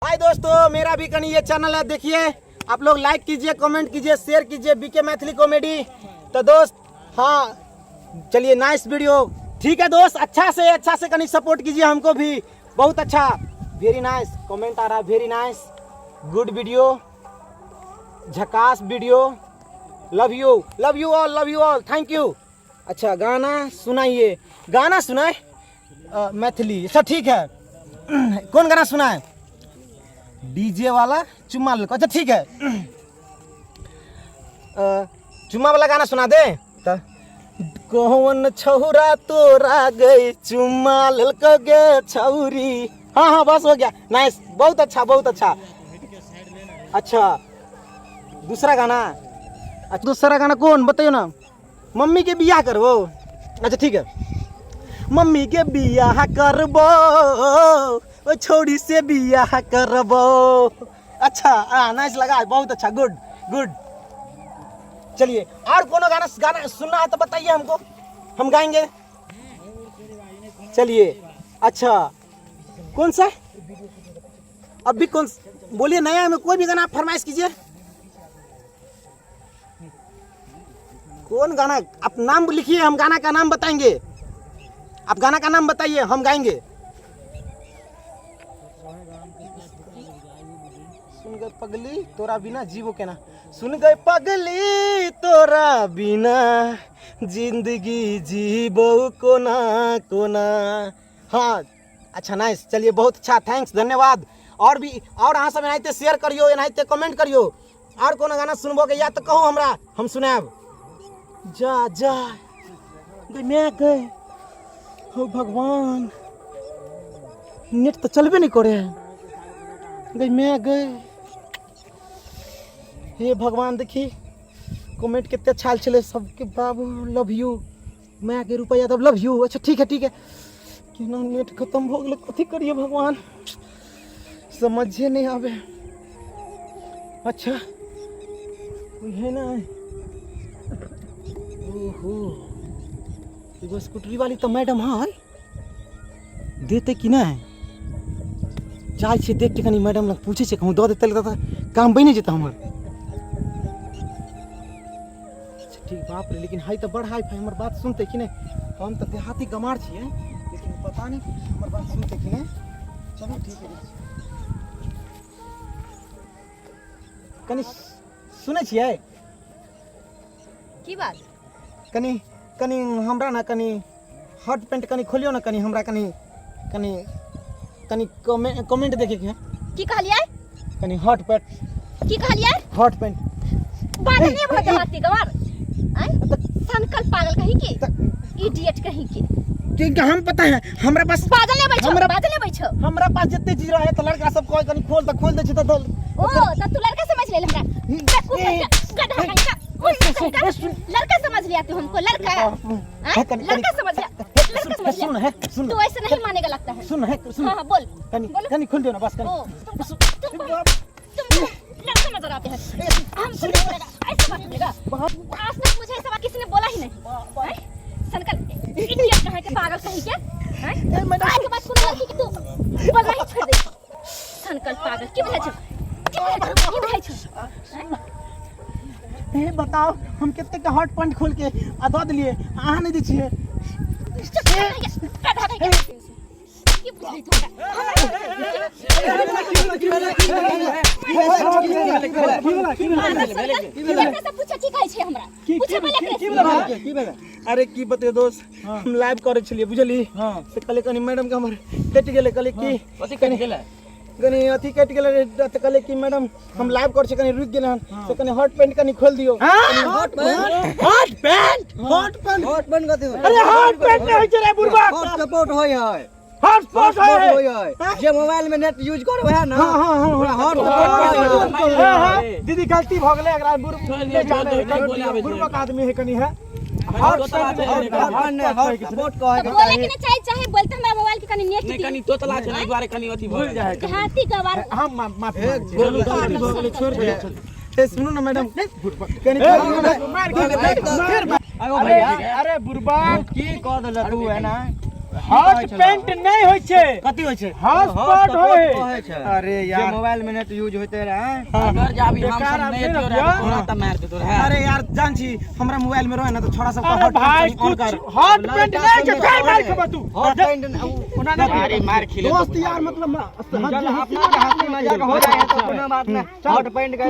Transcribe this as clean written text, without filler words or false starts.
हाय दोस्तों, मेरा भी कहीं ये चैनल है, देखिए आप लोग लाइक कीजिए, कमेंट कीजिए, शेयर कीजिए, बीके मैथिली कॉमेडी। तो दोस्त हाँ चलिए, नाइस वीडियो। ठीक है दोस्त, अच्छा से कहीं सपोर्ट कीजिए हमको भी। बहुत अच्छा, वेरी नाइस कमेंट आ रहा है, वेरी नाइस, गुड वीडियो, झकास video, love you, love you all, love you all, thank you. अच्छा गाना सुनाइए, गाना सुनाए मैथिली। अच्छा ठीक है, कौन गाना सुनाए? डीजे वाला चुम्मा लड़को। अच्छा ठीक है, चुम्मा वाला गाना सुना दे। तो कौन छौरा तोरा गई चुम्मा ललको गे छौरी। हाँ हाँ बस हो गया, नाइस, बहुत अच्छा, बहुत अच्छा। अच्छा दूसरा गाना, अच्छा दूसरा गाना कौन बताइयो ना? मम्मी के बियाह करबो। अच्छा ठीक है, मम्मी के बियाह करबो, ओ छोड़ी से बियाह करबो। अच्छा नाइस लगा, बहुत अच्छा, गुड गुड। चलिए और कोनो गाना गाना सुनना है तो बताइए हमको, हम गाएंगे। चलिए अच्छा कौन सा अभी कौन बोलिए, नया में कोई भी गाना आप फरमाइश कीजिए। कौन गाना आप नाम लिखिए, हम गाना का नाम बताएंगे। आप गाना का नाम बताइए, हम गाएंगे। सुन गए पगली तोरा बिना जीवो केना, सुन गए पगली तोरा बिना जिंदगी जीवो कोना कोना। हाँ अच्छा नाइस, चलिए बहुत अच्छा, thanks, धन्यवाद। और भी और अहाँ सब एनाहिते शेयर करियो, एनाहिते कमेंट करियो। और कोनो गाना सुनबो के या तो कहू हमरा, हम सुनायब। जा जा गई मैं गए हो भगवान, नेट तो चलबे नहीं करे गई मैं गए। हे भगवान देखी कमेंट कितने अच्छा आयल छलै सबके, बाबू लव यू, मैं के रुपया तब लव यू। अच्छा ठीक है ठीक है, केना नेट खत्म हो गेलै, कथी करिए भगवान समझे नहीं आवे। अच्छा कोई है ना? ओहो एगो स्कूटरी वाली तो मैडम है, देते कि नहीं? जाइ छियै देख के कनी मैडम लग पूछै छियै, कहूँ दऽ देतै तऽ काम बनि जेतै हमर। अच्छा ठीक, बाप रे, लेकिन हाई तऽ बड़ हाई फाई, हमर बात सुनतै कि नहि? हम तऽ देहाती गमार छियै, लेकिन पता नहि हमर बात सुनतै कि नहि। चलू ठीक है, कनी सुनै छियै? की बात? कनी कनी हमरा ने कनी हॉट पेंट कनी खोलियो ने, कनी हमरा कनी कनी कनी कमेंट देखे के है। की कहलियै? कनी हॉट पेंट। की कहलियै? Hot pant. बात नहीं भऽ देहाती गवार आय सनकल पागल कहीं की, इडियट कहीं की। क्योंकि हम पता है हमरा पास पागल नहीं बैठो, हमरा पागल नहीं बैठो। हमरा पास जते चीज रहे तो लड़का सब कहे कनी खोल त खोल दे छै त ओ त तू लड़का समझ ले हमरा, बेवकूफ गधा कहीं का, लड़का समझ लिया तू हमको, लड़का लड़का समझ लिया, लड़का समझ लिया। सुन है सुन, तू ऐसे नहीं मानेगा लगता है। सुन है सुन, हां हां बोल, कनी कनी खोल दो ना बस कनी। तुम लड़का नजर आते हैं हम, सुन ऐसे बात बोलेगा आज तक मुझे ऐसा बात किसी ने बोला ही नहीं। सनकल इडियट कहाँ के, पागल कहीं के हैं, आज के बाद कोनो लड़की के तू बोलना ही छोड़ दे। सनकल पागल की बुझाइ छौ, की बुझाइ छौ, की बुझाइ छौ? हे बताओ हम कते के हॉट पॉइंट खोल के आ दऽ देलियै, अहाँ नहि दै छियै। गधा कहीं के, की बुझाइ छौ हमरा? से पूछा की कहै छै हमरा, पूछे पहिले। अरे की बते दोस्त, हम लाइव करै छलियै बुझली, से कहले कनी मैडम के हमर कटि गेलै, कहले की कथी कटि गेलै? कनी अथी कटि गेलै, तऽ कहले कि मैडम हम लाइव करै छी, कनी रुकि गेलै हन, से कनी हॉट पैंट कनी खोलि दियौ। Hot pant? Hot pant, hot pant, hot pant कथी होइ? अरे हॉट पैंट नहि होइ छै रे बुढ़बा, हॉट सपोर्ट होइ है, हॉट स्पॉट होइ है जे मोबाइल में नेट यूज करो है ना। हां हां हां, ओकरा हॉट सपोर्ट होइ है। हां हां दीदी गलती भऽ गेलै, एकरा बुढ़ नहि जाने, बुढ़बक आदमी है कनी है। हॉट पैंट, हॉट पैंट नहि, हॉट सपोर्ट कहै के बोले चाही। के ना चाहे, चाहे बोलते हमरा मोबाइल के कनी नेट नहि दी। कनी तोतला छै ने, एहि दुआरे कनी अथी भऽ जाइ है। हाथी गवार। हम माफी मांगै छी। गलती छोड़ दे। ए सुनू ना मैडम, कनी अरे अरे बुढ़बा की कह देला तू है ना, हॉट पेंट नहि होइ छै। कथी होइ छै? हॉटस्पॉट होइ। कहै छै। अरे जे यार, मोबाइल में नेट यूज होते रहे। अगर जाबी हम बेकार सब आदमी नहि एतियो रहियो। रहे, तोरा तऽ मारि देतो रहे। अरे यार, जान छी, हमरा मोबाइल में रहे ना तो छोड़ा सब अरे हॉट भाई, ऑन कुछ कर। हॉट पेंट नहि छै, फेर मारि खेबऽ तू। हॉट पेंट ओना नहि। अरे मार खिले। दोस्त यार, मतलब चल, अपना हंसी मजाक हो जाए तो कोनो बात नहीं, हॉट पेंट का।